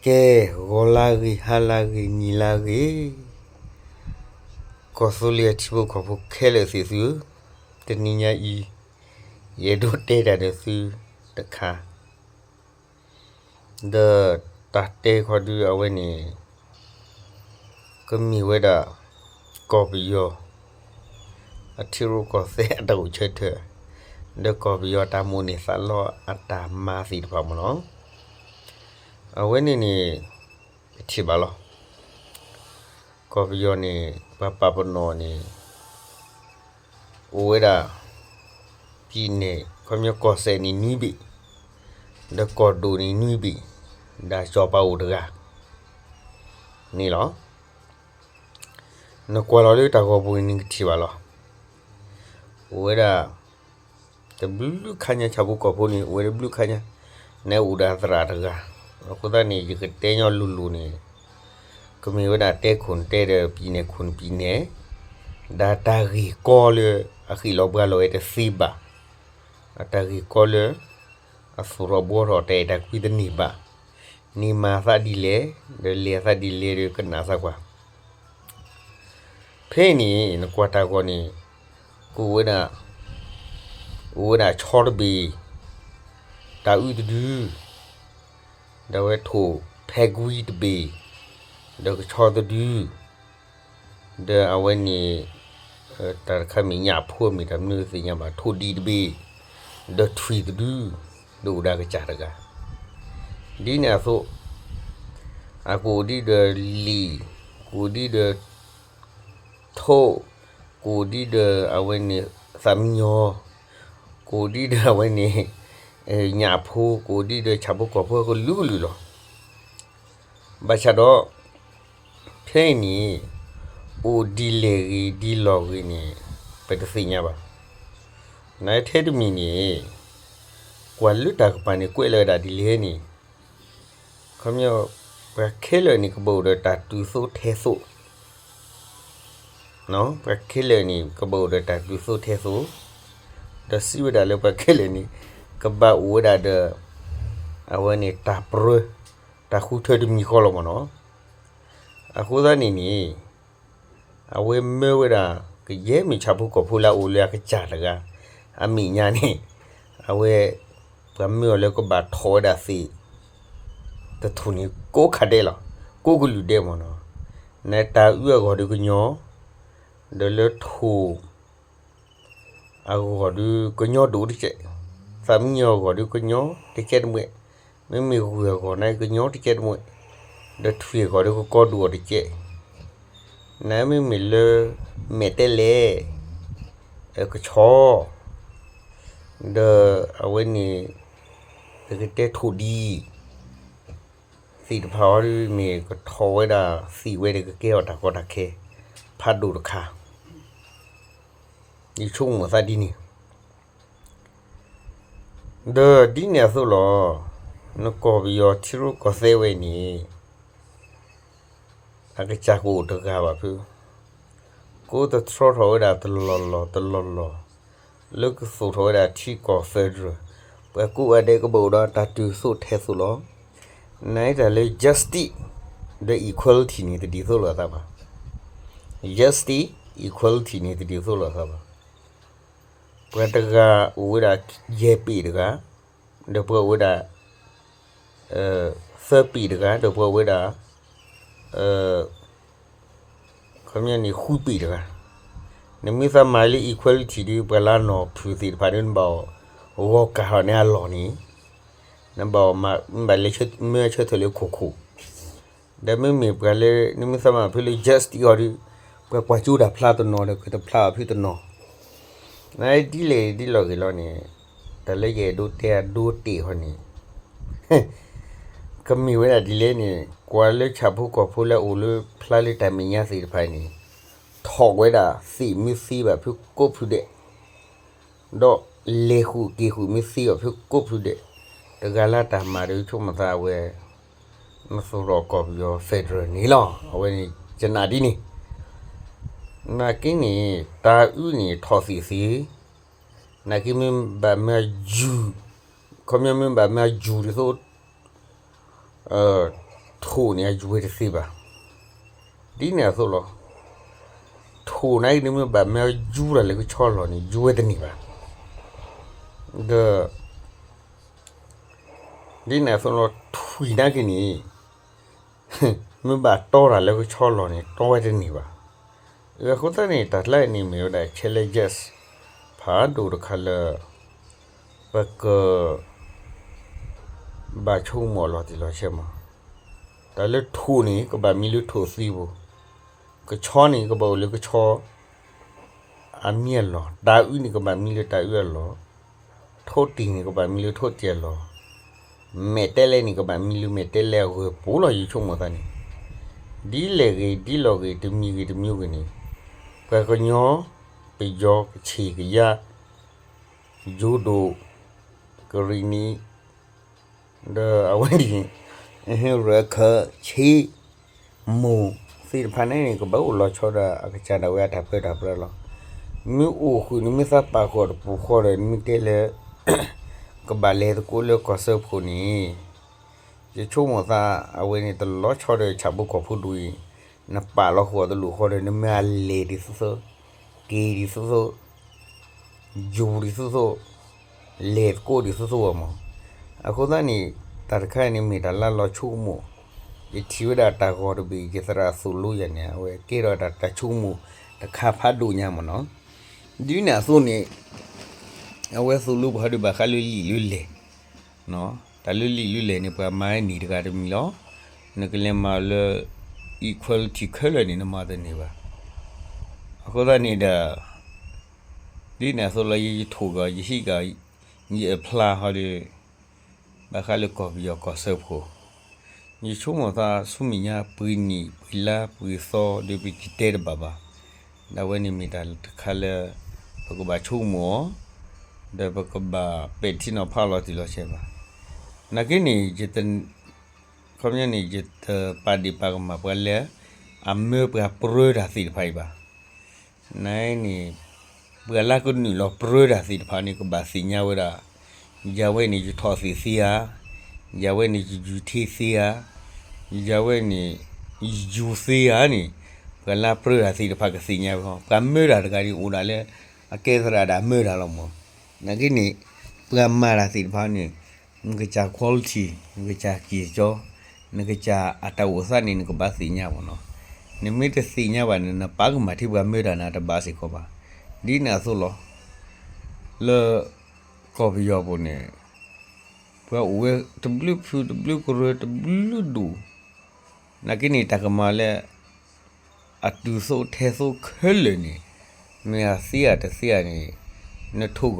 ကဲ, ဂီၤလၢဂ့ၤ, ဟါလၢဂ့ၤ, နံၤလၢဂ့ၤ, ကီၢ်သူလ့ၤအထံဖိကီၢ်ဖိခဲလၢာ်သ့ၣ်သုဧၢ, တနံၤညါအံၤ ယအဲၣ်ဒိးတဲတၢ်ဒီးသုတခါ, ဒီးတၢ်တဲခီဒုအဝဲန့ၣ် ကမ့ၢ်ဝဲဒၣ် ကီၢ်ပယီၤ အထံရူၢ်ကီၢ်သဲးအတၢ်အိၣ်ဆၢထၢၣ်, ဒီးကီၢ်ပယီၤတၢ်မိၣ်န့ၢ်သးလီအတၢ်မၤသ့ၣ်တဖၣ်မ့ၢ်နီၤ. အဝဲန့ၣ်န့ၣ် ပထံၣ်ဘၣ်လီၤ. ကီၢ်ပယီၤန့ၣ် ပှၤပာ်ပနီၣ်န့ၣ် အိၣ်ဝဲဒၣ် ပံၤနဲၣ် ခီပညီကီၢ်စဲၣ်န့ၣ်နွံဘ့ၣ်, ဒီးကီၢ်ဒိၣ်န့ၣ်နွံဘ့ၣ်, ဒီးစီၤပၤအိၣ်တဂၤန့ၣ်လီၤ. နကွၢ်လီၤလၢတၢ်ဂီၤပူၤန့ၣ်နကထံၣ်ဘၣ်လီၤ. အိၣ်ဝဲဒၣ် တဘျုးခါညါ ဆၣ်ဖိကီၢ်ဖိန့ၣ် အိၣ်ဝဲတဘျုးခါညါ, နအိၣ်ဒီးသရၣ်တဂၤ, အဃိသတးန့ၣ် ယကတဲညီလိၤလိၤန့ၣ် ကမ့ၢ်ဝဲဒၣ်တဲခိၣ်နတဲဒီး ပံၤနဲၣ်ခိၣ်နပံၤနဲၣ်, ဒီးတၢ်ဂ့ၢ်ကီလၢအဃံးလီၤဘှါလီၤဝဲတသ့ဘၣ်, အတၢ်ဂ့ၢ်ကီလၢ အသူၣ်ထီၣ်ဘှီထီၣ်တၢ်အဲၣ်တၢ်ကွံတန့ၢ်ဘၣ်, န့ၢ်မၤသးဒ်လဲၣ်, ဒီးလဲၤသးဒ်လဲၣ်ဒီးကနၣ်သးကွၢ် ဖဲအံၤန့ၣ် နကွၢ်တၢ်ဂီၤန့ၣ် ကအိၣ်ဝဲဒၣ်, အိၣ်ဝဲဒၣ်ဆီတဘ့ၣ်, တၢ်အုၣ်တဒု, ဒီးဝဲထိၣ်ဖဲကွံတဘ့ၣ်, ဒီးကဆီတဒု, ဒီးအဝဲန့ၣ် တၢ်တခါမ့ၢ်ညၣ်ဖိမ့ၢ်တၢ်မနုၤသ့ၣ်ညါဘၣ်, ထိၣ်ဒံးတဘ့ၣ်, ဒီးထွံၣ်တဒု, ဒီးအိၣ်ဒီးကစၢ်တဂၤ, ဒ်န့ၣ်အသိး အကအိၣ်ဒံးဒီးလံာ်, ကအိၣ်ဒံးဒီး ထိၣ်, ကအိၣ်ဒံးဒီးအဝဲန့ၣ် သးမံညီၤ, ကအိၣ်ဒံးဒီးအဝဲန့ၣ် ညၣ်ဖိ, ကအိၣ်ဒံးဒီးဆၣ်ဖိကီၢ်ဖိကလုာ်ကလုာ်လီၤ. ဘၣ်ဆၣ်ဒီး ဖဲအံၤန့ၣ် အိၣ်ဒ်လဲၣ်ဂ့ၤဒ်လဲၣ်ဂ့ၤန့ၣ် ပတသ့ၣ်ညါဘၣ်. နထဲတမံၤန့ၣ် ကွၢ်လၢတၢ်ကပၤန့ၣ် ကွဲးလၢဒၣ်ဒ်လဲၣ်န့ၣ် ခီပညီ ပှၤခဲလၢာ်န့ၣ် ကဘၣ်အိၣ်ဒီးတၢ်တုၤသိးထဲသိး, ပှၤခဲလၢာ်န့ၣ် ကဘၣ်အိၣ်ဒီးတၢ်တုၤသိးထဲသိး, ဒီးစံးဝဲဒၣ်လၢပှၤခဲလၢာ်န့ၣ် ကဘၣ်အိၣ်ဝဲဒၣ်ဒီး အဝဲန့ၣ်တၢ်ပြၢ, တၢ်ဃုထၢတမံၤဃီလီၤမ့ၢ်နီၤ. အဃိသတးန့ၣ်န့ၣ် အဝဲမၢဝဲဒၣ် ကယဲၢ်မ့ၢ်ဆၣ်ဖိကီၢ်ဖိလၢအအိၣ်လၢအကစၢ်တဂၤ အမဲာ်ညါန့ၣ် အဝဲ ပှၤမၢအီၤလၢကဘၣ်ထီၣ်ဝဲဒၣ်သ့ၣ် တထူၣ်န့ၣ် ကိးခါဒဲးလီၤ, ကိးကလုာ်ဒဲးမ့ၢ်နီၤ. နတၢ်အုၣ်အဂီၢ်ဒုးကညီ, ဒီးလၢထိၣ် အဂီၢ်ဒုးကညီဒိၣ်တကဲး, သးမံညီၤအဂီၢ်ဒုးကညီတကဲးတမှဲး, မ့မ့ၢ်ဂုၢ်အဂီၢ်န့ၣ်ကညီတကဲးတမှဲး, ဒီးထွံၣ်အဂီၢ်ဒုးကကီဒိၣ်အီၤတကဲး, နမ့မ့ၢ်လၢ မဲာ်တဲလဲၣ်, ကဆီ, ဒီးအဝဲန့ၣ် ပကတဲထိၣ်ဒံး သ့ၣ်တဖၣ်အံၤဒုး မ့ၢ်ကထီၣ်ဝဲဒၣ်သ့ၣ်ဝဲဒီးကကဲအီၤတၢ်ကီတၢ်ခဲ ဖးဒိၣ်တခါ, ယဆိကမိၣ်သးဒ်န့ၣ်, ဒီးဒ်န့ၣ်အသိးလီၤ, နကီၢ်ပယီၤထံရူၢ်ကီၢ်သဲးဝဲန့ၣ် အကစၢ်ကအိၣ်တဂၤဘၣ်ဖု, ကိးတတြီထီၣ်ဝဲဒၣ်တလီၢ်လီၢ်တလီၢ်လီၢ်, လၢကသိၣ်ထီၣ်ဝဲဒၣ်ထံကီၢ် federal, ပှၤကိးဂၤဒဲးကဘၣ်အိၣ်ဒီးတၢ်တုၤသိးထဲသိးလီၤ. နတၢ်လၢ justice ဒီး equality န့ၣ် တဒ်သိးလိာ်အသးဘၣ်. Justice, equality န့ၣ် တဒ်သိးလိာ်အသးဘၣ်. ပှၤတဂၤအိၣ်ဝဲဒၣ်ယဲၢ်ပ့ၢ်တဂၤ, ဒီးပှၤအိၣ်ဝဲဒၣ် သၢပ့ၢ်တဂၤ, ဒီးပှၤအိၣ်ဝဲဒၣ် ခီပညီန့ၣ် ဃုပ့ၢ်တဂၤ, နမ့ၢ်သးမၤလၢ equality ဒီး ပှၤလၢနီၢ်ဖုၣ်သ့ၣ်တဖၣ်ဒီး နဘၣ်အီၤဂီၤကၢ်ထီၣ်န့ၢ်အလီၢ်န့ၣ်, နဘၣ်အီၤမၤ နဘၣ်လဲၤမၢအဆၢထၢၣ်လၢခိၣ်ခိၣ်, ဒီးမ့မ့ၢ်ပှၤလၢ နမ့ၢ်သးမၤဖဲလၢ justice အီၤဒီး ပှၤကွၢ်ကၠိတၢ်ဖျါတနီၤဒီး ကတဖျါအီၤဖဲတနီၤ, နဒ်လဲၣ်ဒ်လဲၣ်ဂ့ၤလီၤန့ၣ်, တၢ်လၢယအဲၣ်ဒိးတဲအဒိတဲာ်ဃီန့ၣ် ကမ့ၢ်ဝဲဒၣ်ဒ်လဲၣ်န့ၣ် ကွၢ်လၢဆၣ်ဖိကီၢ်ဖိလၢအအိၣ်လၢဖျါလၢတၢ်မဲာ်ညါသ့ၣ်တဖၣ်န့ၣ်, ထီၣ်ဝဲဒၣ်သ့ၣ်မ့ၢ်သ့ဘၣ်ဖုကိးဖုဒဲး, ဒီးလဲၤဃုာ်က့ၤဃုာ်မ့ၢ်သ့ဘၣ်ဖုကိးဖုဒဲး, တဂၤလၢတၢ်မၤဒီးဆိကမိၣ်သးအဝဲ နသိၣ်ထီၣ်ကီၢ်ပယီၤ federal န့ၣ်လီၤ. အဝဲန့ၣ် ယနာ်ဒ်န့ၣ်, နာ်က့န့ၣ် တၢ်အုၣ်န့ၣ်ထီၣ်သ့ၣ်သ့, နာ်က့မ့ၢ်ဘၣ်မ့ၢ်ယူၤ, ခီပညီမ့ၢ်ဘၣ်မ့ၢ်ယူၤဒ်သိး ထိၣ် ထိၣ်န့ၣ် အယူၤဝဲတသ့ဘၣ်. ဒ်န့ၣ်အသိးလီၤ. ထိၣ်နာ်က့န့ၣ် မ့ၢ်ဘၣ်မ့ၢ်ယူၤတၢ်လၢကဆီလီၢ်န့ၣ် ယူၤဝဲတန့ၢ်ဘၣ်. ဒီး ဒ်န့ၣ်အသိးလီၤ ထွံၣ်နာ်က့န့ၣ် မ့ၢ်ဘၣ်တီတၢ်လၢကဆီလီၢ်န့ၣ် တီဝဲတန့ၢ်ဘၣ်. အဃိသတးန့ၣ် တၢ်ကျါန့ၣ်မ့ၢ်ဝဲဒၣ် challenges ဖးဒိၣ်တခါလၢ ပက ဘၣ်ဆိကမိၣ်အလီၤတံၢ်လီၤဆဲးမး. တၢ်လၢထိၣ်န့ၣ် ကဘၣ်မံလၢထိၣ်သံပူၤ, ကဆီန့ၣ် ကဘၣ်အိၣ်လၢကဆီ အမံအလီၢ်, တၤအုးန့ၣ် ကဘၣ်မံလၢတၤအုးအလီၢ်, ထိၣ်တံၢ်န့ၣ် ကဘၣ်မံလၢထိၣ်တံၢ်အလီၢ်, မဲာ်တဲလဲန့ၣ် ကဘၣ်မံလၢမဲာ်တဲလဲအဂၢၢ်ပူၤလီၤ ယဆိကမိၣ်သးန့ၣ်. ဒ်လဲၣ်ဂ့ၤ ဒ်လဲၣ်ဂ့ၤ တမံၤဂ့ၤတမံၤဂ့ၤန့ၣ် ပှၤကညီ ပယီၤ ကဆ့ၣ်ကယါ ယိၤဒိၣ် ကရံၣ်နံၣ် ဒီးအဝဲန့ၣ် ရၢခၢၣ် ခ့ မိၢ် သ့ၣ်တဖၣ်န့ၣ်န့ၣ် ကဘၣ်အိၣ်လီၤဆီဒီးအကစၢ်ဒၣ်ဝဲအတၢ်ပၢတၢ်ပြးလီၤ. မ့ၢ်အိၣ်ဃုာ်န့ၣ် မ့ၢ်သးပာ်ဃုာ်တပူၤဃီဒီး နမ့ၢ်တဲလၢ ကဘၣ်လဲၤသကိးလၢကီၢ်စၢဖှိၣ်န့ၣ် ယဆိကမိၣ်သး အဝဲန့ၣ်တလီၤဆီဒီးဆၣ်ဖိကီၢ်ဖိဒိၣ်အံၤ, နပာ်လီၤဃုာ်အီၤတလိၣ်ဃီဒီး နမ့ၢ်အလဲၤဒ်သိးသိး, က့ၤဒ်သိးသိး, ယူၤဒ်သိးသိး, လဲၤသကိးဒ်သိးသိးအီၤမး. အဃိသတးန့ၣ် တၢ်တခါအံၤန့ၣ်မ့ၢ်တၢ်လၢလီၤဆိကမိၣ်, ယထံၣ်ဝဲဒၣ်တၢ်ဂီၤတဘ့ၣ် ယသရၣ်သိၣ်လိယၤန့ၣ် အဝဲကဲထီၣ်တၢ်ဆိကမိၣ်တခါဖးဒိၣ်ညါမးနီၤ. ဒ်န့ၣ်အသိးန့ၣ် အဝဲသိၣ်လိပှၤဒီးဘၣ်ဃးလၢလံာ်လၢလဲၢ် တၢ်လၢလံာ်လၢလဲၢ်န့ၣ် ပှၤမၤန့ၢ်တဂၤတမံၤလီၤ. နကလဲၤမၤလၢ equality ခဲလၢာ်န့ၣ် နမၤတန့ၢ်ဘၣ်. အဃိသတးန့ၣ်ဒီး ဒ်န့ၣ်အသိးလီၤ ယ ယထိၣ်ကီး ယဟံးကီး ယ apply ဟီဒီး ဘၣ်ဃးလၢကီၢ်ပယီၤကီၢ်စၢဖှိၣ် ယဆိကမိၣ်သးဆူမဲာ်ညါ ပှဲၤနံၣ်ပှဲၤလါပှဲၤသီဒီး ပကတဲတဘၣ်ဘၣ်. ဒီးအဝဲန့ၣ်မ့ၢ်တၢ်တခါလၢ ပကဘၣ်ဆိကမိၣ်အီၤ ဒီးပကဘၣ်ပဲာ်ထံနီၤဖးလီၤတံၢ်လီၤဆဲးဘၣ်. နာ်က့န့ၣ် ယတ ခီပညီန့ၣ် ယတပာ်ဒ့ၣ်ပာ်ကမၣ်ပှၤလၢ အမၢပှၤပြၢတၢ်သ့ၣ်တဖၣ်အံၤဘၣ်. နာ်က့န့ၣ် ပှၤလၢကနုာ်လီၤပြၢတၢ်သ့ၣ်တဖၣ်န့ၣ် ကဘၣ်သ့ၣ်ညါဝဲဒၣ် ယၤဝဲန့ၣ် ယထီၣ်သ့ၣ်သ့ဧါ, ယၤဝဲန့ၣ် ယယူၤထံသ့ဧါ, ယၤဝဲန့ၣ် ယယူၤသ့ဧါန့ၣ် ပှၤလၢပြၢတၢ်သ့ၣ်တဖၣ်ကသ့ၣ်ညါဝဲဃီ, ပှၤမၢတၢ်တဂၤန့ၣ် အိၣ်ဒၣ်လၢ အကဲသရၣ်ဒီးအမၢတၢ်လီၤမး. နာ်က့န့ၣ် ပှၤမၤတၢ်သ့ၣ်တဖၣ်န့ၣ် နကစၢ် quality, နကစၢ်က့ၢ်ကၠီ, နကစၢ်အတၢ်အိၣ်သးန့ၣ် နကဘၣ်သ့ၣ်ညါမးနီၤ. နမ့ၢ်တသ့ၣ်ညါဘၣ်န့ၣ် နပာ်ကမၣ်ထဲပှၤမၢတၢ်န့ၣ် တဘၣ်စ့ၢ်ကီးဘၣ်. ဒ်န့ၣ်အသိးလီၤ. လၢ ကီၢ်ပယီၤပူၤန့ၣ် ပှၤအိၣ်ဝဲတဘျုးဖုတဘျုးကရၢတဘျုးဒူၣ်, နာ်က့န့ၣ် တၢ်ကမၤလၢ အတုၤသိးထဲသိးခဲလၢာ်န့ၣ် မ့ၢ်အသ့ဧါတသ့ဧါန့ၣ် နထိၣ်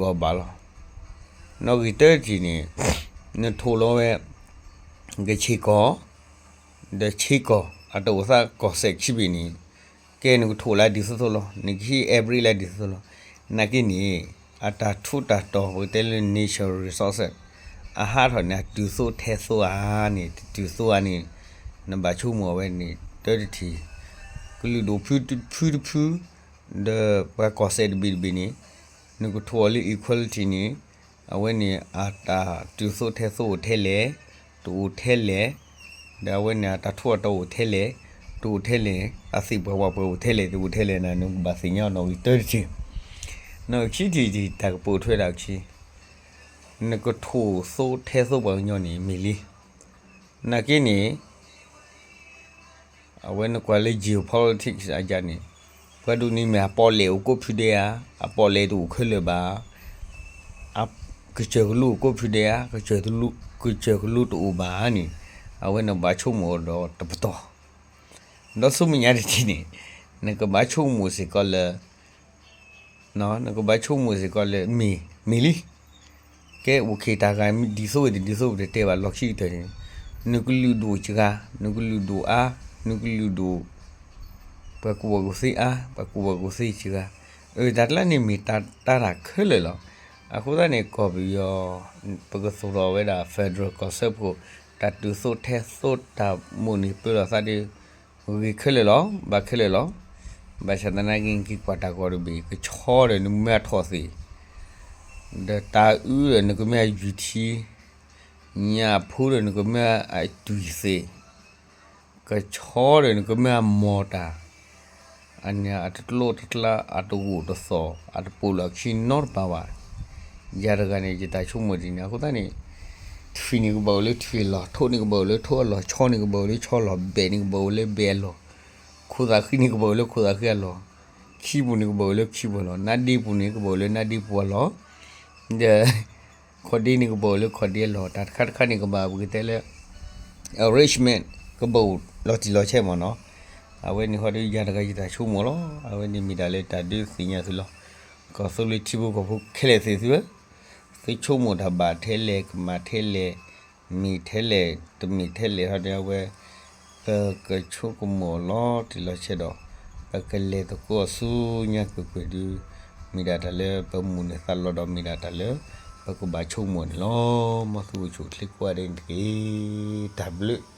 ကီးဘၣ်လီၤ. နီၣ်ဂံၢ်တၢတထံၣ်န့ၣ် နထိၣ်လီၤဝဲ ကဆ့ၣ်ကီၢ် ဒီးဆ့ကီၢ် အတၢ်အိၣ်သးကီၢ်စဲၣ်ခံဘ့ၣ်န့ၣ် ကဲနကထိၣ်လၢဒ်သိးသိးလီၤ, နကဟံး average လၢဒ်သိးသိးလီၤ. နာ်က့န့ၣ် အတၢ်ထူးတၢ်တီၤ ပကတဲလၢ natural resources အဟးထီၣ်န့ၣ် အတုၤသိးထဲသိးဧါန့ၣ် တတုၤသိးဧါန့ၣ် နဘၣ်ဆိကမိၣ်အဝဲန့ၣ် တၢတထံၣ် ကလုာ်ဒူၣ်ဖုတဖုတဖု ဒီးပှၤကီၢ်စဲၣ်တဘ့ၣ်တဘ့ၣ်န့ၣ် နကထိၣ်အီၤလၢ equality န့ၣ် အဝဲန့ၣ် အတၢ်တုၤသိးထဲသိးအိၣ်ထဲလဲၣ်, တအိၣ်ထဲလဲၣ်, ဒီးအဝဲန့ၣ် အတၢ်ထူးအတၢ်တီၤအိၣ်ထဲလဲၣ်, တအိၣ်ထဲလဲၣ်, အသ့ၣ်ပှၢ်ဝၣ်ပှၢ်အိၣ်ထဲလဲၣ်, တအိၣ်ထဲလဲၣ်န့ၣ် နကဘၣ်သ့ၣ်ညါနီၣ်ဂံၢ်တၢတထံၣ်. နီၣ်ဂံၢ်ခံထံၣ်တထံၣ် တၢ်ကပိာ်ထွဲဒၣ်အခံ နကထိၣ်သိးထဲသိးပှၤကညီန့ၣ် မ့ၢ်လံ. နာ်က့န့ၣ် အဝဲနကွၢ်လၢ geopolitics အယါန့ၣ် ပှၤဒိၣ်န့ၣ်မ့ၢ်အပီၣ်လဲၣ်အိၣ်ကိးဖုဒဲဧါ, အပီၣ်လဲၣ်တအိၣ်ခဲလၢာ်ဘၣ်, ကစၢၢ်ကလိအိၣ်ကိးဖုဒဲဧါ, ကစၢၢ်ကလိတအိၣ်ဘၣ်န့ၣ် အဝဲနဘၣ်ဆိကမိၣ်ဒီးတပတီၢ် ဒီးဆူမဲာ်ညါတထံၣ်န့ၣ် နကဘၣ်ဆိကမိၣ်စ့ၢ်ကီးလၢ နကဘၣ်ဆိကမိၣ်စ့ၢ်ကီးလၢ မ့ၢ် မ့ၢ်လံ. ကဲ အိၣ်ခ့ၣ် တၢ်ဂၤဒ်သိးဝဲတဒ်သိးဝဲတတဲဘၣ် လီၢ်ခံကတၢၢ်န့ၣ် နကလုာ်ဒိၣ်စှၤ, နကလုာ်ဒိၣ်အါ, နကလုာ်ဒိၣ် ပှၤကူၣ်ဘၣ်ကူၣ်သ့အါ, ပှၤကူၣ်ဘၣ်ကူၣ်သ့စှၤ, အၢ တၢ်ကျါန့ၣ်မ့ၢ်တၢ်တၢ်တၢ်ခဲလၢာ်လီၤ. အဃိသတးန့ၣ် ကီၢ်ပယီၤ ပကသိၣ်ထီၣ်ဝဲဒၣ် federal ကီၢ်စၢဖှိၣ် တၢ်တုၤသိးထဲသိးတၢ်မိၣ်န့ၢ်ပၢလီၤသးဒီး ဂ့ၤခဲလၢာ်လီၤ, ဘၣ်ခဲလၢာ်လီၤ. ဘၣ်ဆၣ်သနာ်က့ နက့ၤကွၢ်တၢ်ဂီၤတဘ့ၣ် ကဆီဒီးနကမ့ၢ်အထီၣ်သ့ၣ်, ဒီးတၤအုးဒီးနကမ့ၢ်အယူၤထံ, ညၣ်ဖိဒီးနကမ့ၢ်အတွံၢ်သ့ၣ်, ကဆီဒီးန့ၣ် ကမ့ၢ်အမီၤတၢ်, အန့ၣ်အတကျိၣ်တကျါ အတဂိာ်တသီၣ် အတပိာ်လီၤခံနီတပၤဘၣ်. ယၤတဂၤန့ၣ် ယတၢ်ဆိကမိၣ်ဒ်န့ၣ် အဃိသတးန့ၣ် ထွံၣ်န့ၣ်ကဘၣ်အိၣ်လၢထွံၣ်အလီၢ်, ထိးန့ၣ်ကဘၣ်အိၣ်လၢထိးအလီၢ်, ဆီန့ၣ်ကဘၣ်အိၣ်လၢဆီအလီၢ်, ဘဲၣ်န့ၣ်ကဘၣ်အိၣ်လၢဘဲၣ်အလီၢ်, ခိၣ်သးဃံန့ၣ်ကဘၣ်အိၣ်လၢခိၣ်သးဃံအလီၢ်, ခံပူၤန့ၣ်ကဘၣ်အိၣ်လၢခံပူၤအလီၢ်, နါဒ့ပူၤန့ၣ်ကဘၣ်အိၣ်လၢနါဒ့ပူၤအလီၢ်, ဒီး ခီၣ်ဒ့န့ၣ်ကဘၣ်အိၣ်လၢခီၣ်ဒ့အလီၢ်, တၢ်တခါတခါန့ၣ်ကဘၣ်ပကတဲလၢ arrangement ကဘၣ်အိၣ်လီၤတံၢ်လီၤဆဲးမ့ၢ်နီၤ. အဝဲန့ၣ်ဟီဒီးယၤတဂၤယတၢ်ဆိကမိၣ်လီၤ. အဝဲန့ၣ်မ့ၢ်ဒၣ်လၢတၢ်ဒုးသ့ၣ်ညါသုလီၤ. ကီၢ်သူလ့ၤထံဖိကီၢ်ဖိခဲလၢာ်သ့ၣ်သုဧၢ, သုဆိကမိၣ်တၢ်ဘၣ်ထဲလဲၣ်, ကမၣ်ထဲလဲၣ်, မ့ၢ်ထဲလဲၣ်, တမ့ၢ်ထဲလဲၣ်ဟီဒီး အဝဲ ပကဆိကမိၣ်လီၤတံၢ်လီၤဆဲးဒီး ပကလဲၤသကိးဆူညါကွ့ၢ်ကွ့ၢ်ဒုး မ့ၢ်ဒၣ်တၢ်လၢပမူးန့ၢ်သးလီၤဒီး မ့ၢ်ဒၣ်တၢ်လၢပကဘၣ်ဆိကမိၣ်န့ၣ်လီၤ. မ်သုအိၣ်ဆူၣ်အိၣ်ချ့ကိးဂၤဒဲးန့ၣ်တက့ၢ်. တၢ်ဘျုး